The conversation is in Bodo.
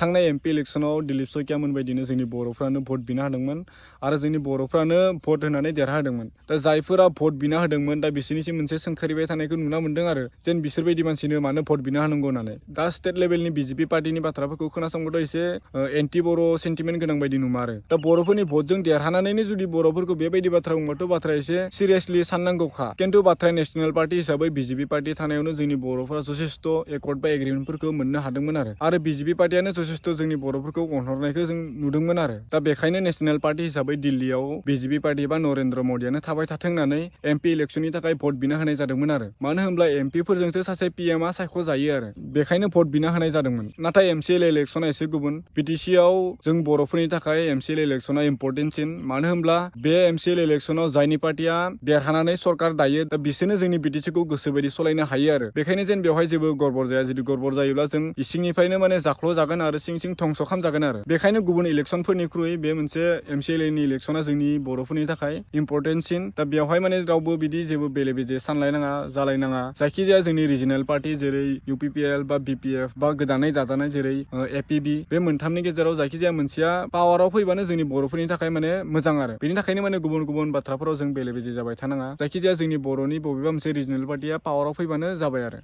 थांनाय एमपि इलेक्शनाव दिलीप शइकियामोन बायदिनो जोंनि बर'फ्रानो भट बिना होदोंमोन आरो जोंनि बर'फ्रानो भट होनानै देरहादोंमोन दा जायफोरा भट बिना होदोंमोन दा बिसोरनिसिम मोनसे सोंखारिबाय थानायखौ नुना मोन्दों आरो जेन बिसोरबायदि मानसिनो मानो भट बिना होनांगौ होननानै दा स्टेट लेभेलनि बिजेपि पार्टिनि बाथ्राफोरखौ खोनासंबाथ' एसे एन्टि बर' सेन्टिमेन्ट गोनां बायदि नुमा आरो दा बर'फोरनि भटजों देरहानानैनो जुदि बर'फोरखौ बेबायदि बाथ्रा बुंबाथ' बाथ्राया एसे सिरियासलि साननांगौखा खिन्थु बाथ्राया नेशनेल पार्टि हिसाबै बिजेपि पार्टि थानायावनो जोंनि बर'फोरा जथेस्थ' एकर्ड बा एग्रिमेन्टफोरखौ मोननो हादोंमोन आरो बिजेपि पार्टियानो जथेस्थ' जोंनि बर'फोरखौ अनहरनायखौ जों नुदोंमोन आरो दा बेखायनो नेशनेल पार्टि हिसाबै दिल्लीयाव बिजेपि पार्टि बा नरेन्द्र मदियानो थाबाय थाथों होननानै एमपि इलेक्सननि थाखाय भट बिना होनाय जादोंमोन आरो मानो होनब्ला एमपिफोरजोंसो सासे पिएमआ सायख'जायो आरो बेखायनो भट बिना होनाय जादोंमोन नाथाय एमसिएलए इलेक्सना एसे गुबुन बिटिसिआव जों बर'फोरनि थाखाय एमसिएलए इलेक्सना इम्परटेन्टसिन मानो होनब्ला बे एमसिएलए इलेक्सनाव जायनि पार्टिया देरहानानै सरकार दायो दा बिसोरनो जोंनि बिटिसिखौ गोसोबायदि सलायनो हायो आरो बेखायनो जेन बेवहाय जेबो गड़बड़ जाया जुदि गड़बड़ जायोब्ला जों इसिंनिफ्रायनो माने जाख्ल' जागोन आरो सिं सिं धंस' खालामजागोन आरो बेखायनो गुबुन इलेक्सनफोरनिख्रुइ बे मोनसे एमसिएलएनि इलेक्सना जोंनि बर'फोरनि थाखाय इम्परटेन्टसिन दा बेवहाय माने रावबो बिदि जेबो बेले बेजे सानलायनाङा जालायनाङा जायखिजाया जोंनि रिजनेल पार्टि जेरै इउपिपिएल बा बिपिएफ बा गोदानै जाजानाय जेरै एपिबि बे मोनथामनि गेजेराव जायखिजाया मोनसेया पावाराव फैबानो जोंनि बर'फोरनि थाखाय माने मोजां आरो बेनि थाखायनो माने गुबुन गुबुन बाथ्राफोराव जों बेले बेजे जाबाय थानाङा जायखिजाया जोंनि बर'नि बबेबा मोनसे रिजनेल पार्टिया पावाराव फैबानो जाबाय आरो